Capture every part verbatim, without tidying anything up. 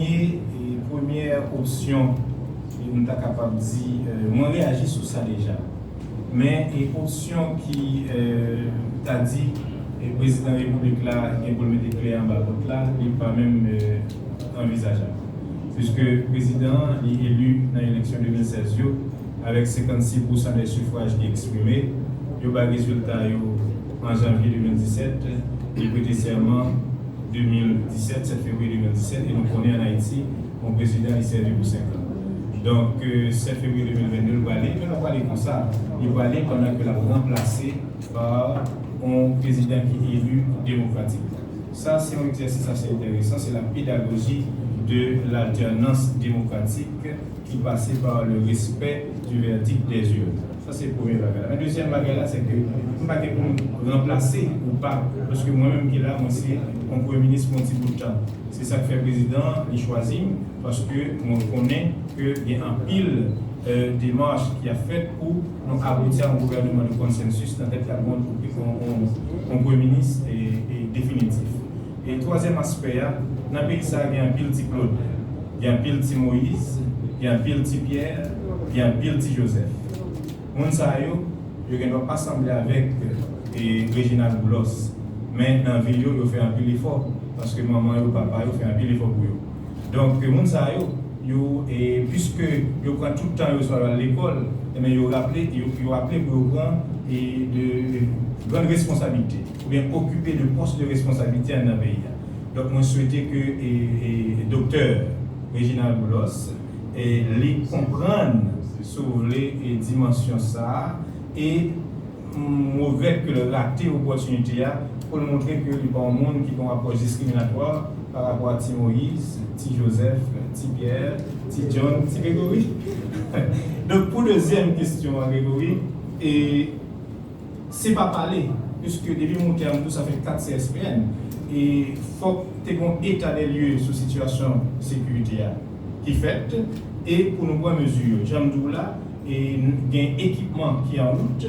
Premye, e, premyè opsyon, e, m ta kapab di, e, mwen reyaji sou sa deja. Men, e, opsyon ki, e, ta di, e, prezidan repiblik la gen pou l mete kle anba pòt la, li pa menm, e, anvizajab. Piske prezidan an, li eli nan eleksyon de mil sèz yo, avèk senkannsis pousan dè sifwaj ki eksprime, yo bay rezilta yo an janvye de mil disèt, li prete sèman de mil disèt, sèt fevriye de mil disèt, e nou konnen ann Ayiti, yon prezidan li sèvi pou senk an. Donk, e, sèt fevriye de mil vennde, l prale, men l pa prale konsa. Li prale pandan ke l ap ranplase pa yon prezidan ki eli demokratik. Sa, se yon egzèsis ase enteresan, se la pédagogie de l'alternance démocratique qui passe par le respect du verdict des urnes. Sa, se premye bagay la. Men dezyèm bagay la, se ke m pa gen pou m ranplase ou pa, paske mwen menm ki la, mwen se yon premye minis pou yon ti bout tan. Se sa k fè prezidan an, li chwazi m, paske mwen konnen ke gen anpil, e, demach ki ap fèt pou nou abouti a yon gouvènman de konsansis nan tèt la, yon, yon, yon, yon premye minis, e, e definitif. E twazyèm aspè a, nan peyi sa a gen anpil ti Claude, gen anpil ti Moïse, gen anpil ti Pierre, gen anpil ti Joseph. Moun sa yo, yo gendwa pa sanble avèk, e, Reginald Boulos, men nan vi yo, yo fè anpil efò, paske manman yo, papa yo fè anpil efò pou yo. Donk, moun sa yo, yo, e, piske yo pran tout tan yo swa yo al lekòl, ebyen, yo raple, yo, yo aple pou yo pran, e, de, de grann responsablite, oubyen okipe de pòs de responsablite anndan peyi a. Donk, mwen swete ke, e, e, doktè Reginald Boulos, e, li konprann, si w vle, e, dimansyon sa a, e m regrèt ke l rate opòtinite a pou l montre ke li pa yon moun ki gen yon apwòch diskriminatwa pa rapò a ti Moïse, ti Joseph, ti Pierre, ti John, ti Gregory. Donk, pou dezyèm kesyon an, Gregory, e, se pa pale, piske depi m moute an tou, sa fè kat C S P N, e fòk te gen yon eta de lye sou sitiyasyon sekirite a ki fèt, e pou nou pran mezi yo. Jan m di w la, e n-, gen ekipman ki an wout,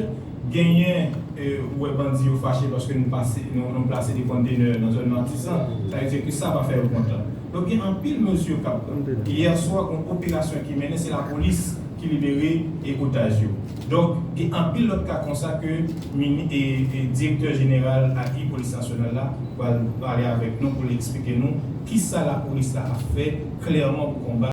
genyen, e, ou wè bandi yo fache paske nou pase, nou, nou plase de konntenè nan zòn Matisan, sa vle di ke sa pa fè yo kontan. Donk, gen anpil mezi k ap pran. Yè swa, yon operasyon ki mennen, se lapolis ki libere, e, otaj yo. Donk, gen anpil lòt ka konsa ke mini-, e, e, direktè jeneral ak polis nasyonal la pral pale avèk nou pou l eksplike nou kisa lapolis la ap fè klèman pou konba